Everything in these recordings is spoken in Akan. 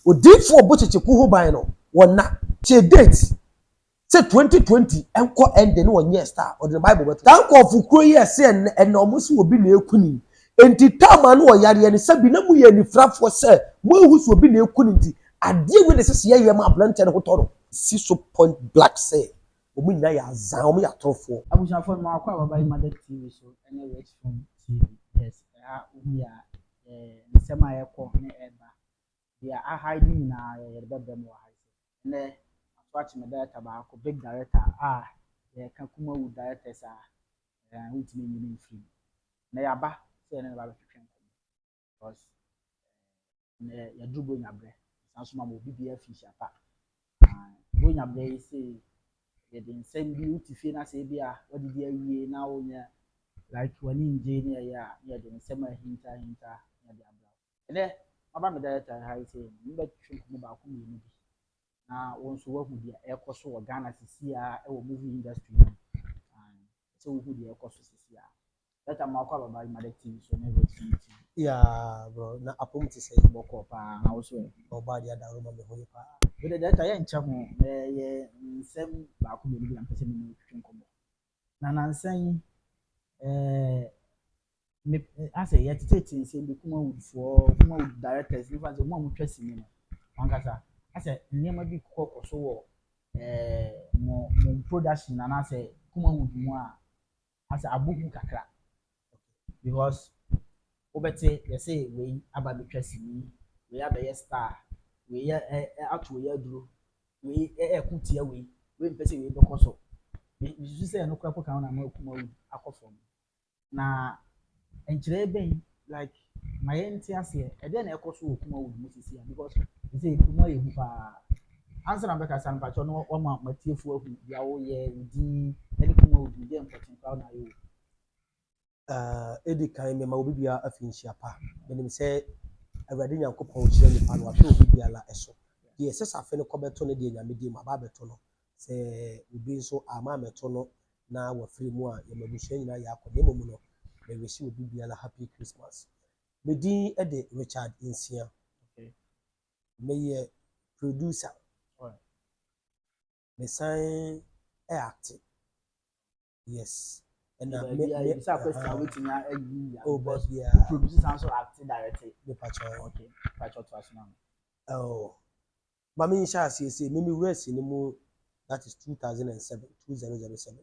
Odiifoɔ ɔbɔ Kyekyeku ho ban no, wɔnna. Tie date sɛ 2020 ɛnkɔ ɛnde ne wɔnyɛ star, ɔde ne Bible bɛto. Saa nkɔɔfo kuro yi ɛsɛ ɛnɛ ɛnɛ ɔmo si obi na eku ni. Nti taama no wɔyareɛ no, sɛbi, na mo yɛ anifirafoɔ sɛ mo ehu sɛ obi na eku ni. Nti adeɛ wei na ɛsɛ sɛ yɛyɛ ma aberanteɛ no ho tɔ no si so point black sɛ wɔn nyinaa yɛ azan, wɔn yɛ atorofoɔ. Abusuafoɔ no, akɔ a wɔba Imadek TV so ne Rich Film TV. Yes, ɛha wohu yɛ a, nsɛm a ɛkɔ ne ɛba deɛ aha yi nyinaa yɛde bɛbrɛ mu wɔ ha yi. Nnɛ ato akye me director baako, big director a yɛka Kumawood directors a wontumi nyi ne mfiri mu. Na yɛaba sɛ yɛne no ba bɛtwetwe nkɔmmɔ because nnɛ yɛduru Buronya berɛ. San so ma ma obi biara fi hyia pa. Buronya berɛ yi sei, yɛde nsɛm bi wote fie na sɛ ebi a wadidi awie na wonyɛ like w'ani ngye ne ɛyɛ a, ne yɛde nsɛm a ahinta ahinta ne yɛde abrɛ wo. Ɛnɛ maba me director ha yi sɛ mbɛtwetwe nkɔmmɔ baako mmienu bi na wo nso woahu deɛ ɛrekɔ so wɔ Ghana sisi a ɛwɔ movie industry mu, sɛ wohu deɛ ɛrekɔ so sisi a. Director, ma wakɔ ababa Imadek TV so ne Rich Film TV. Yeah bro, na apom te sɛ? Bɔkɔɔ paa, na wo so ɛ? Ɔbaa deɛ, adaro ma me ho yɛ paa. Wede director, yɛnkyɛ ho na ɛyɛ nsɛm baako mmienu bi na mpɛ sɛ me ne wo twetwe nkɔmmɔ. Na nansa yi me asɛ yɛtetete nsɛm bi, Kumawoodfoɔ, Kumawood directors nifa sɛ ɔmo a motwa sini no wankasa, asɛ nneɛma bi kɔkɔ so wɔ mo production anaasɛ Kumawood mu a asɛ abɔ hu kakra, because wobɛte yɛsɛ wei aba abɛtwa sini, wei abɛyɛ star, wei yɛ ɛ ɛ ato wei aduro, wei ɛɛko tia wei, wei mpɛ sɛ wei bɛkɔ so. Mesusu sɛ ɛno koraa po ka ho na ama Kumawood akɔ fam. Na nkyerɛ bɛn, like ma yɛnte aseɛ, ɛdeɛ na ɛkɔ so wɔ Kumawood mu sisi a, because sɛ mu ayɛ hu paa. Ansa na bɛkasa no, mpakyɛw no, wama matiefoɔ ahu deɛ woyɛ, wo din ɛne Kumawood deɛ mpɔkyɛn koraa na ayɛ wɔ. Ɛdi kan, mema obi biara afi nhyia pa. Menim sɛ Awurade Nyankopɔn kyerɛ nipa no, wahwɛ obi biara ɛso deɛ ɛsɛ sɛ afe no kɔbɛto no deɛ, Nyame di mu aba abɛto no. Sɛ obi nso ama amɛto no na wafiri mu a, yɛma abusua nyinaa yɛ akɔ. Na mmom no, mewisi obi biara happy Christmas. Me din de Richard Nsia. Meyɛ producer. Mesan act, yes. Ɛna me baabi a me ebisa question a wobɛtumi ayi. Oh, because baabiara. Produce san so act, direct. Mepakyɛw. Okay, mpakyɛw, to aso na. Oh, ma me nhyɛ aseɛ sɛ me mewura sini mu, that is 2007, 2007.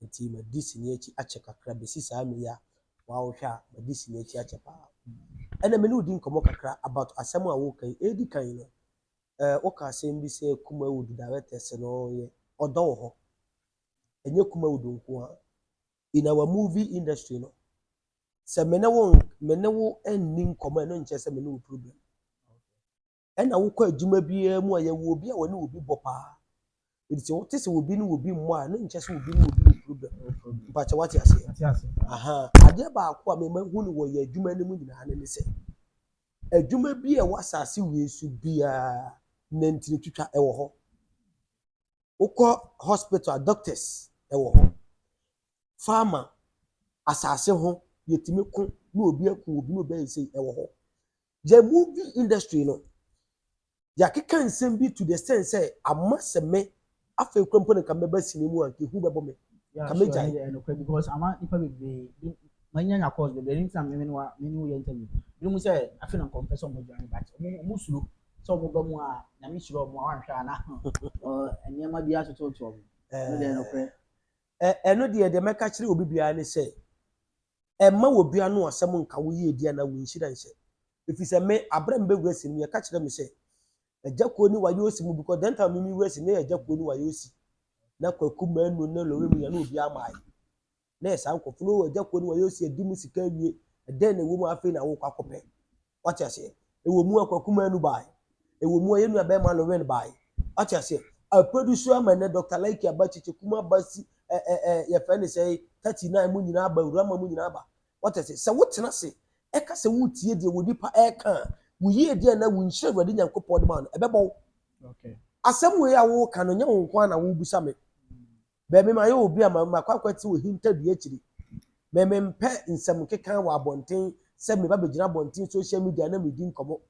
Nti madi sini akyi akyɛ kakra bɛsi saa mmere yi a wɔawohwɛ a, madi sini akyi akyɛ paa. Ɛna me ne wo di nkɔmmɔ kakra about asɛm a woka yi. Ɛdi kan no, woka asɛm bi sɛ Kumawood directors no yɛ ɔdɔ wɔ hɔ. Ɛnyɛ Kumawood nko a, in our movie industry no, sɛ me ne wo nni nkɔmmɔ, ɛno nkyerɛ sɛ me ne wo problem. Ɛna wokɔ adwuma biara mu a, yɛwɔ obi a wɔne obi bɔ paa. Nti sɛ wote sɛ obi ne obi mmɔ a, ɛno nkyerɛ sɛ obi ne obi wɔ problem. Mpakyɛ, wate aseɛ? Ate ase. Aha adeɛ baako a mema hu no wɔ yɛ adwuma no mu nyinaa ne sɛ adwuma bi a ɛwɔ asase wei so biara, nantini twitwa ɛwɔ hɔ. Wokɔ hospital a, doctors ɛwɔ hɔ. Farmer asase ho yɛtumi ko na obi aku obi na obi ayɛ sei ɛwɔ hɔ. Yɛ movie industry no, yɛakeka nsɛm bi to the extent sɛ ama sɛ me afei kura mpo ne nka mɛba sini mu a, nka ehu bɛbɔ me. Yeah, Ka sure. megyae. Ɛyɛ nokorɛ because ama nipa bebree bi manya nya calls bebree ne ntina me ne wa me ne wo yɛ interview bi mu sɛ afei na nkɔmpɛ sɛ ɔmo join, but ɔmo suro sɛ ɔmo ba mu a, Nyame hyira ɔmo a, wanhwɛ a na nneɛma bi atototo ɔmo. Ɛno deɛ, nokorɛ. Ɛno deɛ mɛka kyerɛ obi biara ne sɛ ɛmma wɔ bia no asɛm nka wo yie di anaa wo nhyira nhyɛ, ɛfiri sɛ me abrɛ me bɛwura si no, yɛka kyerɛ me sɛ Agya Kuo ne wayɛ osi mu, because then time mi wura si ne yɛ Agya Kuo ne wayɛ osi na Kwaku Manu ne lɔre mu yɛ na obi ama ayɛ na yɛ saa nkɔfo no. Agya Kuo ne wayɛ osi adi mu sika awie, ɛdɛn na ɛwɔ mu? Afei na wokɔ akɔpɛ, wate aseɛ? Ɛwɔ mu a, Kwaku Manu baeɛ, ɛwɔ mu a, yɛn nua bɛrima Lɔren baeɛ, wate aseɛ? Aproduce ama nnɛ Dr Laiki aba, Kyekye Kuma aba, si ɛ ɛ ɛ yɛfrɛ ne sɛ 39 mu nyinaa aba, wurama mu nyinaa aba, wate aseɛ? Sɛ wotena ase ɛka sɛ wotie deɛ wɔ nipa ɛɛka a, wo yie deɛ na wo nhyira Awurade Nyankopɔn de ma no ɛbɛbɔ wo. Asɛm wei a woka no, nyɛ wo nko ara na wobisa me. Baabi ma yɛ obi a ma akɔ akɔte wɔ hintadua akyiri. Mɛ mempɛ nsɛm keka wɔ abɔnten sɛ meba bɛgyina abɔnten social media na medi nkɔmmɔ.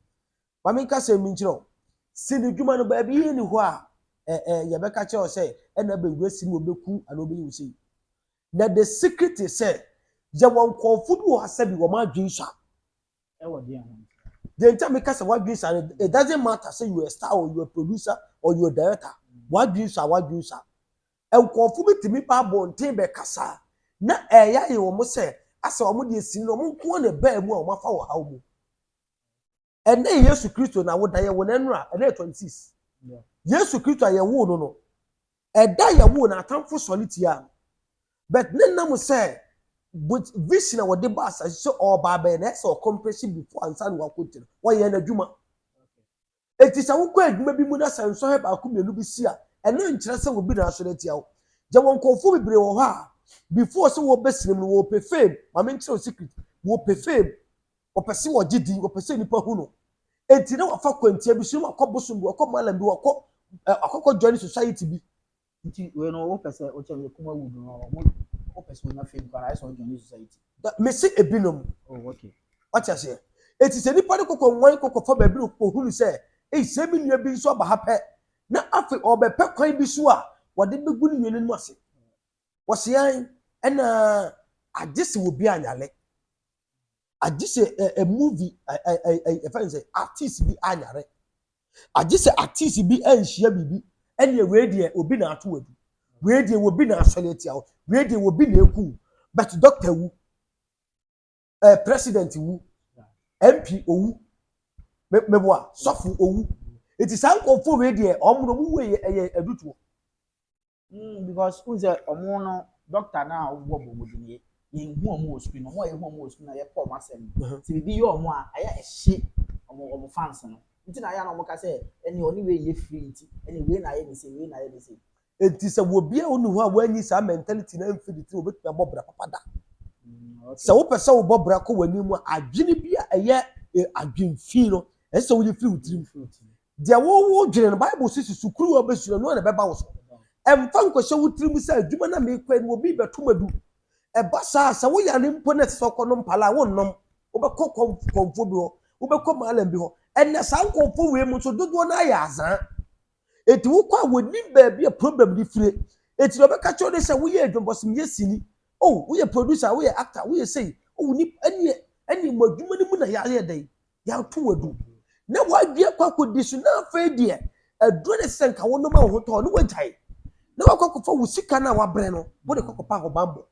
Ma menka sɛm bi nkyerɛ wo. Sini dwuma no, baabi yɛ ni hɔ a ɛ ɛ yɛbɛka kyerɛ wo sɛ ɛna bɛwura sini, wɔbɛku anaa wɔbɛyi wo sei. Na the secret is sɛ yɛwɔ nkɔɔfo bi wɔ ha sɛ bi wɔn adwene sua. Ɛwɔ deɛ ho? Deɛ nti a meka sɛ wadwene sua no, it doesn't matter sɛ you are a star or you are a producer or you are a director, wadwene sua, wadwene sua. Nkɔɔfo bi tumi ba abɔnten bɛkasa na ɛyɛ ayɛ wɔn sɛ asɛ wɔn deɛ sini no wɔn nko na ɛbaa mu a wɔn afa wɔ haw mu. Ɛnɛ yɛ Yesu Kristo na awoda yɛ wɔ n'anura, ɛnɛ yɛ 26. Yesu Kristo a yɛwoo no, ɛda yɛwoo no, atamfo sɔre tia no, but ne nam sɛ with vision a wɔde ba asase sɛ ɔreba abɛyɛ na ɛsɛ ɔkɔmprɛsi before ansa na wakɔ nti no, wɔyɛ n'adwuma. Eti sɛ wokɔ adwuma bi mu na sɛ nsɔhwɛ baako mmienu bi si a, ɛno nkyerɛ sɛ obi na asɔre atia wo. Gye wɔn nkurɔfoɔ bebree wɔ hɔ a before sɛ wɔbɛsini mu no, wɔpɛ fame. Maame, nkyerɛ wo secret, wɔpɛ fame, wɔpɛ sɛ wɔgye din, wɔpɛ sɛ nipa hu no. Eti na wafa kwantia bi so na wakɔ bosom bi, wakɔ malam bi, wakɔ akɔkɔ join society bi. Nti wei no, wopɛ sɛ wokyɛ sɛ Kumawood no, ɔmo wopɛ sɛ wonya fame kwan ayɛ sɛ ɔjoin society? Mesi ebinom. Oh, okay. Wate aseɛ? Eti sɛ nipa no kɔkɔ nwan kɔkɔ fa baabi no, kɔkɔ hunu sɛ eyi sɛ mi nua bi nso aba ha pɛ, na afei ɔbɛpɛ kwan bi so a wɔde bɛgu ne nua no ase, wɔsi ɛna agye sɛ obi anyale, agye sɛ ɛ ɛ movie ɛ ɛ ɛ ɛfɛn sɛ artist bi anyare, agye sɛ artist bi anhyia biribi, ɛnna wei deɛ obi na ato wadu, wei deɛ obi na asɔre atia wo, wei deɛ obi na eku. But doctor wu, president wu, MP owu, meboa, sɔfo owu, eti saa nkɔfo wei deɛ, ɔmo na ɔmo wu yɛ ɛyɛ adutoɔ. Because n sɛ ɔmo no, doctor na a ɔbɔ bɔ ɔmo din yɛ, yɛn hu ɔmo wɔ screen. Ɔmo a yɛn hu ɔmo wɔ screen na yɛkɔ ɔmo asɛm no, sɛ biribi yɛ ɔmo a, ɛyɛ ɛhye ɔmo fans no. Nti na ayɛ na ɔmo ka sɛ ɛni ɔne wei yɛ free, nti ɛni wei na ayɛ ne se, wei na ayɛ ne se. Eti sɛ obi a ɔni hɔ a wɔanyi saa mentality na mfiri tiri, obetumi abɔ bra papa da. Sɛ wopɛ sɛ wobɔ bra kɔ w'anim a, adwene bi a ɛyɛ adwenfi no, ɛsɛ sɛ woyi firi wo tirim. Deɛ wɔwɔ dwene no, Bible sisi sukuu a wobɛsua no na ɛbɛba wo so. Ɛmfa nkɔhyɛ wo tirim sɛ adwuma na meekɔ yi, obi bɛto ma du. Ɛba saa, sɛ woyare mpo na ɛsɛ sɛ ɔkɔ no mpala a, wonnom, wobɛkɔ kɔmfoɔ bi hɔ, wobɛkɔ maalam bi hɔ. Ɛnɛ saa nkɔmfoɔ wei mu nso dodoɔ no ayɛ azaa. Eti wokɔ a, wɔnim baabi a problem de fire. Eti deɛ ɔbɛka kyerɛ wo ne sɛ woyɛ adwumbɔsɛm, yɛ sini oh, woyɛ producer, woyɛ actor, woyɛ sei oh, ni ɛne mo adwuma no mu na yɛayɛ dɛn yɛato wadu na wadua kɔ akɔdi so. Na afei deɛ aduro ne sɛ nka wo nom a wo ho tɔ ne wagyae na wakɔ akɔfa wo sika no a wabrɛ no, wode kɔkɔpa ahobammɔ.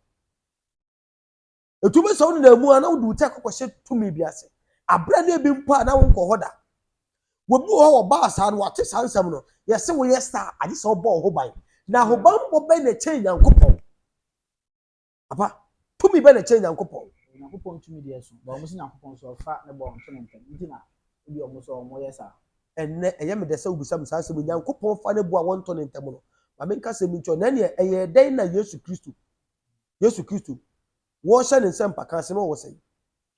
Etu bɛ sɛ wo nenam mu a, na wode wo ti akɔkɔhyɛ tumi bi ase abrɛ no ebi mpo a na wonkɔ hɔ da. Wɔbi wɔ hɔ, wɔbaa saa no, wate saa nsɛm no, yɛsɛ woyɛ star, agye sɛ wobɔ wo ho ban. Na ahobammɔ bɛn na ɛkyɛn Nyankopɔn? Papa, tumi bɛn na ɛkyɛn Nyankopɔn? Onyankopɔn tumi deɛ so ba, ɔmo si Nyankopɔn so ɔfa ne bɔ ɔnto ne ntɛm, nti na ebi ɔmo so ɔmo yɛ saa. Ɛnnɛ ɛyɛ me dɛ sɛ wobisa me saa asɛm yi. Nyankopɔn fa ne bo a wɔntɔ ne ntɛm no, ma menka sɛm nkyɛw na ɛneɛ ɛyɛ dɛn na Yesu Kristo wɔhyɛ ne nsɛm paka ase na ɔwɔ sɛn?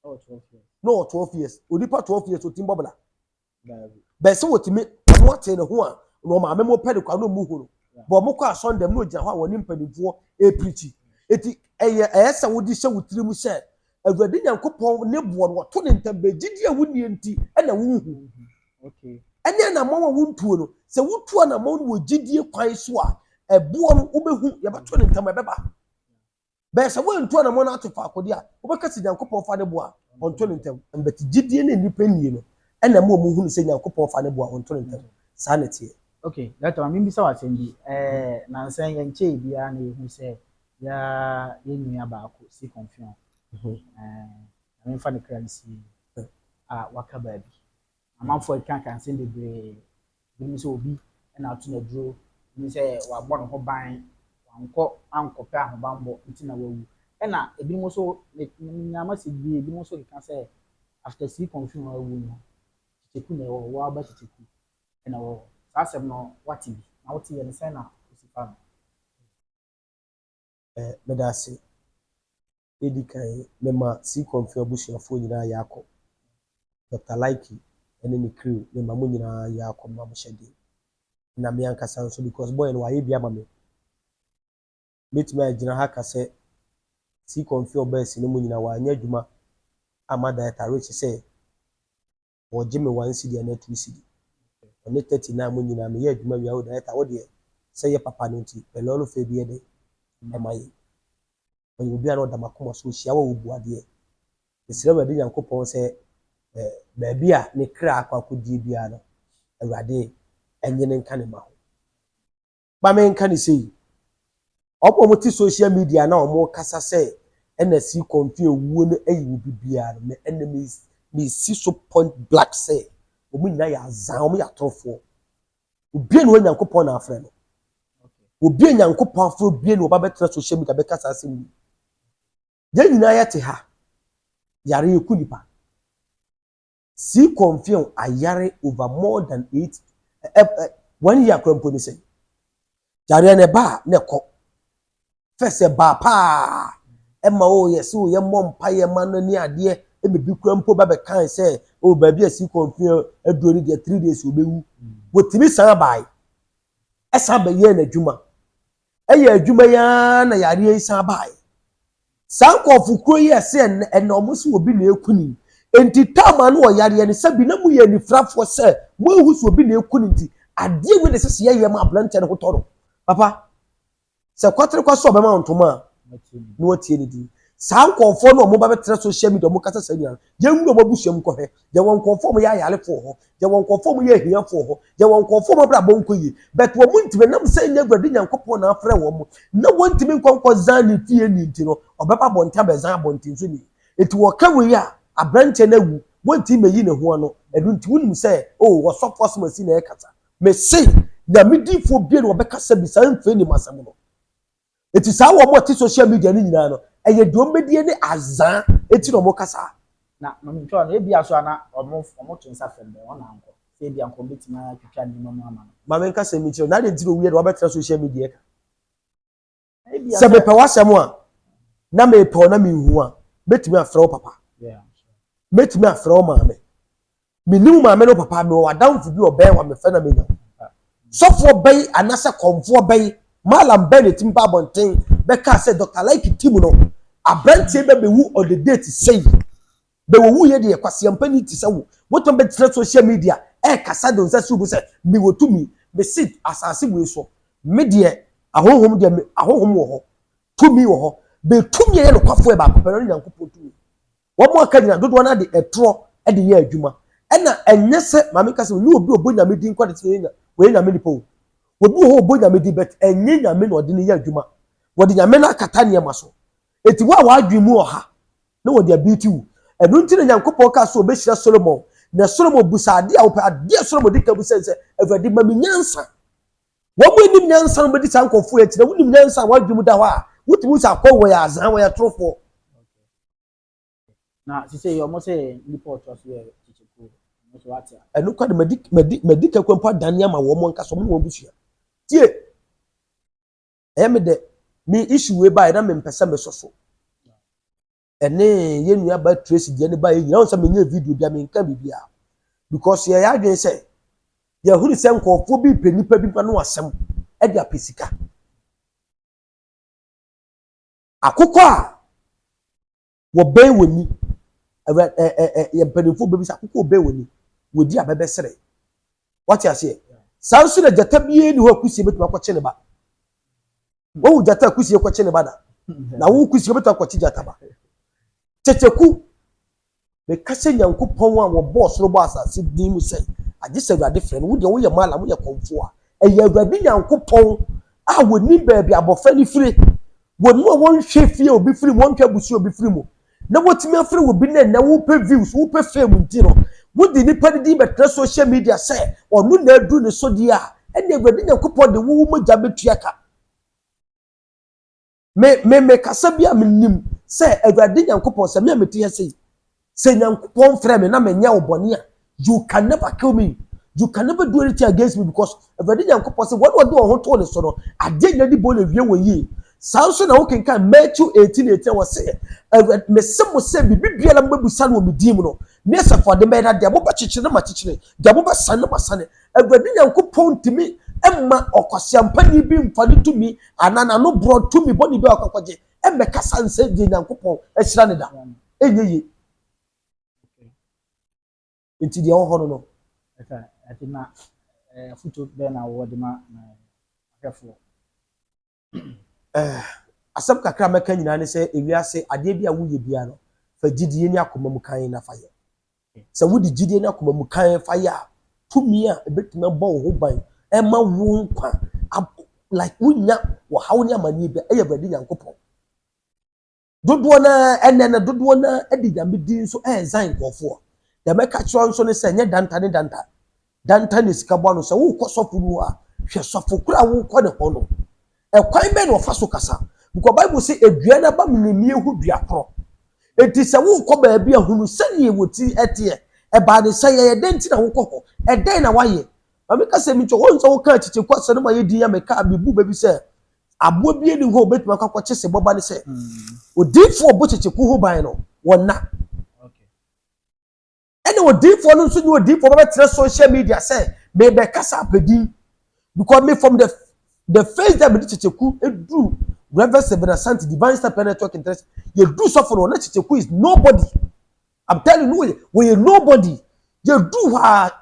Ɔwɔ 12 years. Na ɔwɔ 12 years. Onipa 12 years otimi bɔ bla? Daabi. Bɛn sɛ wɔtumi ɔno ate ne ho a na ɔmaame mo pɛ de kɔ ano mu hu no bɔn ɔmo kɔ asɔn dɛm na ogyina hɔ a wɔne mpanimfoɔ epirikyi. Eti ɛyɛ sɛ wode hyɛ wo tirim sɛ Awurade Nyankopɔn ne boɔ no wɔto ne ntɛm bɛ gyidi a wonie nti ɛna wonhu. Ɛne anammɔn a wontuo no, sɛ wotu anammɔn no wɔ gyidie kwan so a, ɛboɔ no wobɛhu, yɛbɛto ne ntɛm, ɛbɛba. Bɛyɛ sɛ woantu anammɔn no ato faako deɛ a, wobɛka sɛ Nyankopɔn fa ne boɔ a ɔnto ne ntɛm. But gyidie ne nnipa nie no ɛna ma ɔmo hunu sɛ Nyankopɔn fa ne boɔ a ɔnto ne ntɛm. Saa na ɛteɛ. Okay, doctor, maame mbisa wɔ asɛm bi. Nansan yɛn nkyɛn biara na yɛhu sɛ yɛn nua baako si kɔnfiɔn. Nyame mfa ne kra nsie a waka baabi. Amanfoɔ keka nsɛm bebree. Ebinom sɛ obi ɛna ato n'aduro, ebinom sɛ wabɔ ne ho ban, wankɔ ankɔpɛ ahobanbɔ nti na wawu. Ɛna ebinom nso nya message bi, ebinom nso keka sɛ after si kɔnfiɔn awu no, Kyekyeku na ɛwɔ hɔ, waba Kyekyeku ɛna ɛwɔ hɔ. Saa asɛm no wate bi na wote yɛ no sɛn na osi fa no? Meda ase. Edi kan, mema si kɔnfi abusuafoɔ nyinaa yɛ akɔ. Dr. Likee ɛne ne crew, mema mo nyinaa yɛ akɔ, mema mo hyɛ den. Na me ankasa nso, because boy no wayɛ bi ama me. Mɛtumi agyina ha ka sɛ si kɔnfi ɔbaa si no mu nyinaa wanyɛ adwuma ama Director Rich sɛ ɔgye me 1 cedi anaa 2 cedi. Ɔne 39 mo nyinaa meyɛ adwuma wie a, o director wo deɛ sɛ yɛ papa no nti pɛ lɔre fɛ bi yɛ dɛ ɛma yɛ. Ɔyɛ obi a na ɔda m'akoma so, ɔhyia wɔ ɔbu adeɛ. Mesrɛ Awurade Nyankopɔn sɛ eh, baabi a ne kra akɔ akɔdie biara no, Awurade ɛnye ne nka ne ma ho. Ma menka no sei, wɔn a wɔte social media na wɔkasa sɛ ɛna si kɔmfe owuo no ayi wo bibiara no, me ɛna mesi so point black sɛ wɔn nyinaa yɛ azan, wɔn yɛ atorofoɔ. Obi na Onyankopɔn na afrɛ no. Obi a Nyankopɔn afrɛ obi na ɔba bɛtena social media bɛka saa asɛm yi. Yɛn nyinaa yɛte ha, yare eku nipa. Si kɔmfe ayare over more than 8 1 year kora mpo ne sɛ. Yareɛ no ɛba a na ɛkɔ. First ɛbaa paa ɛma o yɛsɛ o yɛmmɔ mpaeɛ ma no ne adeɛ ɛma bi kura mpo ba bɛkae sɛ o baabi a si kɔmfe aduro no deɛ 3 days obɛwu. Wɔtumi san bae ɛsan bɛyɛɛ n'adwuma. Ɛyɛ adwuma yi ara na yareɛ yi san bae. Saa nkurɔfokuo yi ɛsɛ ɛnɛ ɛnɛ ɔmo sɛ obi na eku ni. Nti taama no wɔ yareɛ no sɛbi na mo yɛ anifirafoɔ sɛ mo ehu sɛ obi na eku ni nti adeɛ wei na ɛsɛ sɛ yɛyɛ ma aberanteɛ no ho tɔ no. Papa, sɛ kɔtere kɔ so ɔbɛma wo ntoma a na watie ne din. Saa nkurɔfoɔ no a ɔmo ba bɛtena social media ɔmo kasa saa nyinaa, yɛnwura ɔmo abusua mu kɔhwɛ. Yɛwɔ nkurɔfoɔ a ɔmo yɛ ayarefoɔ hɔ, yɛwɔ nkurɔfoɔ a ɔmo yɛ ahiafoɔ hɔ, yɛwɔ nkurɔfoɔ a ɔmo abrabɔ nkɔ yie. But wɔn ntumi nam sɛ nyɛ Awurade Nyankopɔn na afrɛ wɔn na wɔntumi nkɔ nkɔ zan ne fie ni nti no, ɔbɛba abɔnten abɛzan abɔnten so ni. Eti wɔka wei a aberanteɛ no awu, wɔntumi mɛyi ne ho ano. Ɛno nti wonim sɛ o wɔsɔfo asomasi na ɛkasa. Mese Nyame diifoɔ bie na wɔbɛkasa bi saa mfei nim asɛm no. Eti saa wɔn a wɔte social media no nyinaa no, ɛyɛ deɛ wɔn ne azan eti na wɔn kasa. Na maame ntwa no ebi aso ana ɔmo to nsa fam bɛn ɔna ankɔ sɛ ebi ankɔ ɔmo atwitwa nneɛma mu ama no. Maame nkasa mi kyerɛ na adi nti na owie de wɔabɛtena social media ka. Sɛ mepɛ w'asɛm a na mepɛ wo na mehu a, mɛtumi afrɛ wo papa, mɛtumi afrɛ wo maame. Menim maame no papa, mewɔ adamfo bi ɔbɛn wa mefɛ na menya sɔfoɔ bɛyi anaasɛ kɔnfoɔ bɛyi malam bɛn na ɛtumi ba abɔnten bɛka sɛ Dr. Like team no aberanteɛ bɛ bɛwu on the date sei bɛwɔwu yɛ deɛ kwasiampani te sɛ wo wotɔn bɛtena social media ɛɛkasa de nsa si wo sɛ mewɔ tumi. Mesi asase wei so, me deɛ ahohom deɛ me ahohom wɔ hɔ, tumi wɔ hɔ, bɛtumi yɛ nokwafoɔ yɛ baako pɛ no ne Nyankopɔn tumi. Wɔn a aka nyina dodoɔ no de ɛtorɔ de yɛ adwuma. Ɛna ɛnyɛ sɛ maame kasa ne obi ɔbɔ Nyame din kɔ de sɛ wɔyɛ Nyame nipa o. Obi wɔ hɔ ɔbɔ Nyame din, but ɛnyɛ Nyame na ɔde ne yɛ adwuma. Wɔde Nyame no akata nneɛma so. Eti wo a wadwene mu ɔha na wɔde abiiti wo. Ɛno nti na Nyankopɔn kaa so ɔbɛhyira Solomon na Solomon busa adeɛ a wɔpɛ. Adeɛ Solomon di ka busa sɛ, "Awurade, ma me nyansa." Wɔn mu anim nyansa no bɛdi saa nkɔfoɔ akyi. Na wonim nyansa a wadwene mu da hɔ a wotumi sɛ akɔ wɔyɛ azan, wɔyɛ torofoɔ. Na sise yi ɔmo sɛ nipa ɔtɔ so yɛ Kyekyeku ɔmo so wate a. Ɛno kɔ de madi kakra mpo adane ama wɔn nkasa wɔn ne wɔn busua tie. Ɛyɛ me dɛ me issue wei baeɛ na mempɛ sɛ mesɔ so. Ɛne yɛn nua ba Tracy deɛ ne ba yɛ nyinaa wɔn sɛ menyɛ video bi a menka biribiara because yɛyɛ adwene sɛ yɛhunu sɛ nkurɔfoɔ bi pɛ nipa bi ma no asɛm ɛde apɛ sika. Akokɔ a wɔbɛn wɔ ni ɛwɛ ɛ ɛ ɛ yɛ mpanimfoɔ bɛbi sɛ akokɔ wɔbɛn wɔ ni wɔdi abɛbɛsrɛ wate aseɛ. Saa nso na gyata bie ni hɔ a kusie bɛtumi akɔkye ne ba. Wɔn gyata a kusie kɔkye ne ba da na wo kusie bɛtumi akɔkye gyata ba. Kyekyeku, meka sɛ Nyankopɔn a wɔbɔɔ soro bɔ asase din mu sɛ agye sɛ Awurade frɛ no. Wo deɛ woyɛ malam, woyɛ kɔmfoɔ a ɛyɛ Awurade Nyankopɔn a wɔnim baabi abɔfra no firi wɔn mu a wɔnhwɛ fie obi firi mu, wɔnhwɛ abusua obi firi mu na wɔtumi afiri wɔ bi. Na ɛnɛ wopɛ views, wopɛ fame nti no wode nipa no din bɛtena social media sɛ ɔno na adu ne so deɛ a, ɛne Awurade Nyankopɔn de wo mogya bɛtua ka. Me kasa bi a menim sɛ Awurade Nyankopɔn sɛ me a mete ha sei sɛ Nyankopɔn frɛ me na menyɛ wo bɔne a, you can never kill me, you can never do anything against me, because Awurade Nyankopɔn sɛ wɔn a wɔde wɔn ho too ne so no, adeɛ nyina di bɔ na ewie wɔn yie. Saa nso na wokenkan Matthew 18:18 wɔ sɛ, "Awurade mese mo sɛ biribi biara mobɛbusa no wɔ me din mu no, me asafo ade bɛyɛ na deɛ mobɛkyekyere no makyekyere, deɛ mobɛsane no masane." Awurade Nyankopɔn ntumi mma ɔkwasiampani bi mfa ne tumi anaa n'ano borɔ tumi bɔne bi a ɔkɔkɔgye ɛmmɛkasa nsɛ deɛ Nyankopɔn ahyira ne da. Ɛnyɛ yie. Nti deɛ ɛwɔ hɔ no Ɛti na Afotuo bɛn na wɔde ma ahwɛfoɔ? Asɛm kakra a mɛka nyinaa ne sɛ, ewiase adeɛ bi a woyɛ biara no, fa gyidie ne akoma mu kan na fa yɛ. Sɛ wode gyidie ne akoma mu kan fa yɛ a, tumi a ebɛtumi abɔ wo ho ban ɛma wo nkwa like wonya wɔhaw ne amanneɛ bi ɛyɛ Awurade Nyankopɔn. Dodoɔ naa ɛnɛ no, dodoɔ naa ɛde Nyame din nso ɛɛzan nkurɔfoɔ. Deɛ mɛka kyerɛ nso ne sɛ, nyɛ danta ne danta danta ne sika bɔ ano. Sɛ wokɔ sɔfo no hɔ a, hwɛ sɔfo koro a wokɔ ne hɔ no, ɛkwan bɛn na ɔfa so kasa, because Bible sɛ edua n'aba mu ne mie hu dua korɔ. Eti sɛ wokɔ baabi a, hunu sɛnea wɔ ti ɛteɛ, ɛbaa ne sɛ yɛyɛ dɛn ti na wokɔ hɔ, ɛdɛn na wayɛ. Maame kasa mi nkyɛn wɔn nsa wɔka akyekye kɔ asɛ no ma yɛ din ya mɛka abibu baabi sɛ aboa bi ani hɔ a obetumi akɔ akɔkye sɛ bɔba ne sɛ odiifoɔ ɔbɔ kyekyeku ho ban no wɔn na ɛna odiifoɔ no nso nye odiifoɔ bɛbɛtena social media sɛ mebɛkasa apɛdin, because me, from the first day mede kyekyeku eduru Reverend Seven Asante Divine Star Network Interest, yɛduru sɔfo no na Kyekyeku is nobody. I'm telling you, wɔyɛ nobody. Yɛduru hɔ a,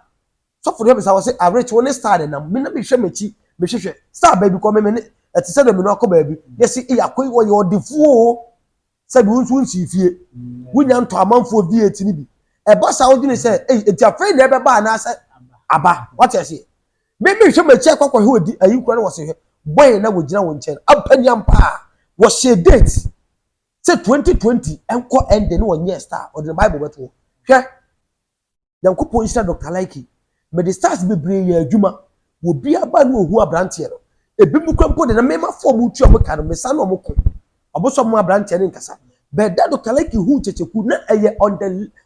sɔfo no yɛ bisa wɔ sɛ awerɛkye wɔn ne star ne nam. Me na mehwɛ m'akyi, mehwehwɛ star baabi kɔ me ne ɛte sɛ dɛm no akɔ baabi yɛsi eyi akɔ yi, wɔyɛ ɔdefoɔ o. Sɛbi, wɔn nso nsi fie, wonya ntɔ amanfoɔ V8 ni bi ɛba saa, wodwene sɛ eyi eti afei na ɛbɛba anaasɛ aba. Wate aseɛ? Me mehwɛ m'akyi akɔ akɔhwɛ odi ayi kura no, wɔ sɛ hwɛ bɔyɛ na wɔgyina wɔn nkyɛn ampanyampa a wɔhyɛ date sɛ 2020 ɛnkɔ ɛnde ne wɔnyɛ star, ɔde ne Bible bɛto hɔ. Hwɛ, Nyankopɔn nhyira Dr Likee. Mede stars bebree yɛ adwuma wɔ bi aba ne ohu aberanteɛ no, ebi mu kura mpo de na mmarima fo ɔmo tu ɔmo ka no mesa na ɔmo ko ɔmo sɔ ɔmo aberanteɛ ne nkasa bɛɛda. Dr Likee hu Kyekyeku na ɛyɛ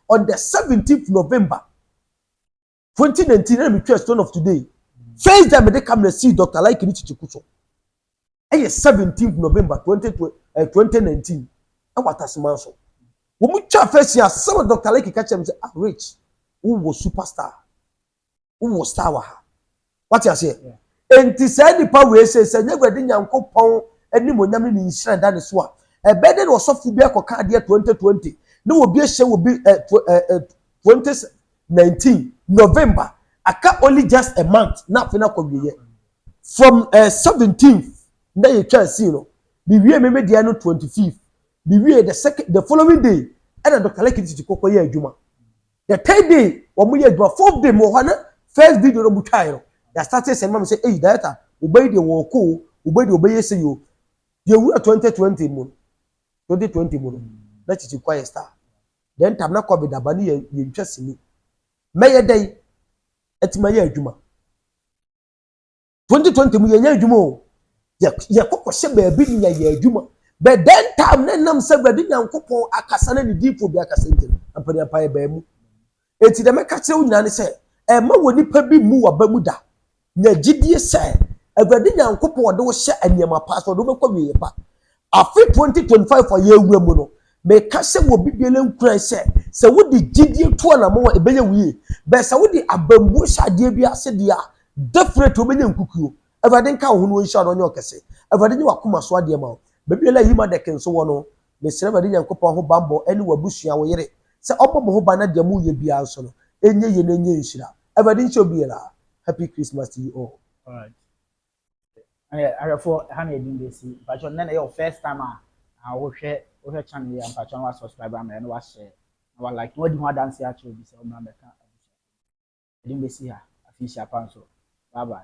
on the 17th November 2019 ɛna mi twa Stone of Today. First time mede camera see Dr Likee ne Kyekyeku so ɛyɛ 17th November 2019 ɛwɔ Ataseman so. Wɔn mu twa first year asɛm a Dr Likee ka kyerɛ mi sɛ, "Ah, Rich, wowɔ superstar, wowɔ star wɔ ha." Wate aseɛ? Enti saa nipa wei sɛ nyɛ Awurade Nyankopɔn anim onyam ne ne nhyira da ne so a, ɛbɛyɛ dɛ na ɔsɔfo bi akɔka adeɛ 2020 na obi ahyɛ obi ɛ ɛ ɛ 2019 November, aka only just a month na afei na akɔ wieɛ. From 17th na yɛtwa scene no, biwie mímí deɛ no 25th, biwie the second, the following day ɛna Dr Likee titi kɔkɔ yɛ adwuma. The third day wɔn yɛ adwuma, fourth day mo wɔ hɔ na first video no mo twa yɛ no, yɛ start sɛ ɛnum sɛ eyi director ɔbɛyi deɛ wɔn kɔ o, ɔbɛyi deɛ ɔbɛyɛ sɛ yi o. Yɛwura 2020 mu no, 2020 mu no na Kyekye kɔ ayɛ star. Then time na COVID aba ne yɛ yɛntwa sini. Mɛyɛ dɛ ɛtuma yɛ adwuma 2020 mu, yɛnyɛ adwuma o. Yɛ yɛkɔ kɔhyɛ baabi ne yɛyɛ adwuma, but then time ne nam sɛ Awurade Nyankopɔn akasa na ne diifo bi akasa nti no ampanyampa yɛ baa mu. Eti dɛm ɛka kyerɛ wo nyinaa ne sɛ, ɛma wɔ nipa bi mu waba mu da nya gyidie sɛ Awurade Nyankopɔn ɔde wo hyɛ nneɛma pa so, ɔde wo bɛkɔ wie pa. Afe 2025 a yɛwura mu no, meka sɛ wɔ bibiara nkura sɛ wode gyidie to anamɔ a, ɛbɛyɛ wo yie, bɛn sɛ wode abambuo hyɛ adeɛ bi ase deɛ a, definitely wobɛnya nkukuo. Awurade nka wo ho no, wɔnhyira no, ɔnyɛ ɔkɛse. Awurade nye wakoma so adeɛ ma wo. Baabi a yi ma dɛkɛ nso wɔ no, mesrɛ Awurade Nyankopɔn ho bambɔ ɛne w'abusua, wo yere, sɛ ɔbɔ mo ho ban na deɛ moyɛ biara nso no ɛnyɛ yie na ɛnyɛ nhyira. Awurade nhyɛ obiara. Happy Christmas to you all. Alright. Ɛyɛ ahwɛfoɔ, ha na yɛde bɛsi. Mpatwɔ, nnɛ na ɛyɛ wo first time a wohwɛ channel yi a, mpatwɔ na wa subscribe ama yɛ, na wa share, na wa like, na wadi ho adanse akyerɛ obi sɛ ɔmmra mmɛka abusua. Yɛde bɛsi ha. Afi nhyia pa nso. Bye bye.